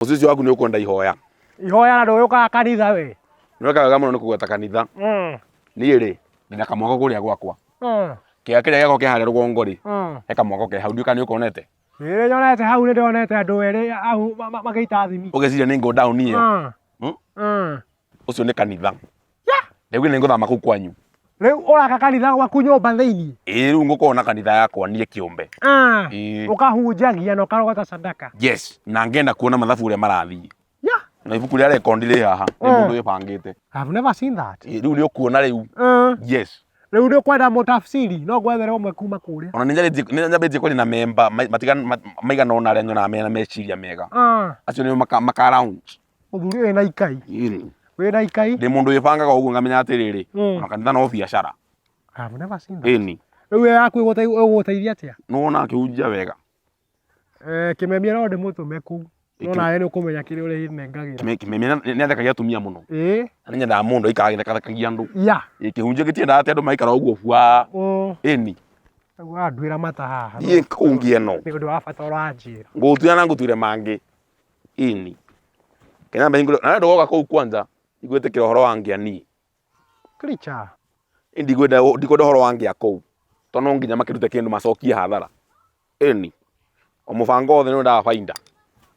Mũciĩ ũcio waku nĩ ũkwenda ihoya. Ihoya na ndũyũkaga kanitha we. Nĩ weka wega mũno nĩ kũgweta kanitha. Niĩ rĩ, ndĩna kamwako kũrĩa gwakwa. Kĩga kĩrĩa gĩakwa kĩ harĩa rũgongo rĩ, he kamwako ke hau, ndiũĩ kana nĩ ũkonete. Ĩĩ nyonete hau nĩ ndonete andũ erĩ hau magĩita thimi. Ũgeciria nĩ ngo down ĩyo. Ũcio nĩ kanitha. Rĩu nĩ ngũthama kũu kwanyu. Rĩu ũraka kanitha gwaku nyũmba thĩinĩ? Ĩĩ rĩu ngũkorwo na kanitha yakwa niĩ kĩũmbe. Ĩĩ. Ũkahunjagia na ũkarogota sadaka. Yes, na ngenda kuona mathabu ũrĩa marathiĩ. Na ibuku rĩa rekondi rĩ haha, nĩ mũndũ wĩbangĩte. I've never seen that. Ĩĩ, rĩu nĩ ũkuona rĩu. Yes. Rĩu nĩ ũkwenda mũtafsiri, no ngwethere ũmwe kuma kũrĩa. Ona nĩ nyambĩtie kwaria na memba maigana ũna arĩa nyonaga mena meciria mega. Acio nĩo maka launch. Mũthuri wĩna ikai. Ĩni. Wĩna ikai. Ndĩ mũndũ wĩbangaga ũguo ngamenya atĩrĩrĩ, ona kanitha no biacara. I've never seen that. Ĩni. Rĩu ĩyo yaku ĩgũgũteithia atĩa? Nĩwona akĩhunjia wega. Eh, kĩmemia no ndĩmũtũme kũu. No nawe nĩ ũkũmenya kĩrĩa ũrĩnengagĩra. Kĩmemia nĩ athekagia atumia mũno. Ĩĩ. Na nĩ nyendaga mũndũ aikara agĩthekathekagia andũ. Ya. Ĩ kĩhunjio gĩtiendaga atĩ andũ maikara ũguo bua. Ĩni. Rĩu wanduĩra mata haha. Thiĩ kũu ngĩeno. Nĩ ũndũ wa bata ũranjĩra. Ngũgũtuĩra na ngũtuĩre mangĩ. Ĩni. Kenya mbe na ndũgoka kũu kwanja igwĩtĩkĩra ũhoro wa ngĩa niĩ. Creature. Ndikwenda ndikwenda ũhoro wa ngĩa kũu. Tondũ no nginya makĩrute kĩndũ macokie hathara. Ĩni. O mũbango wothe nĩ wendaga bainda.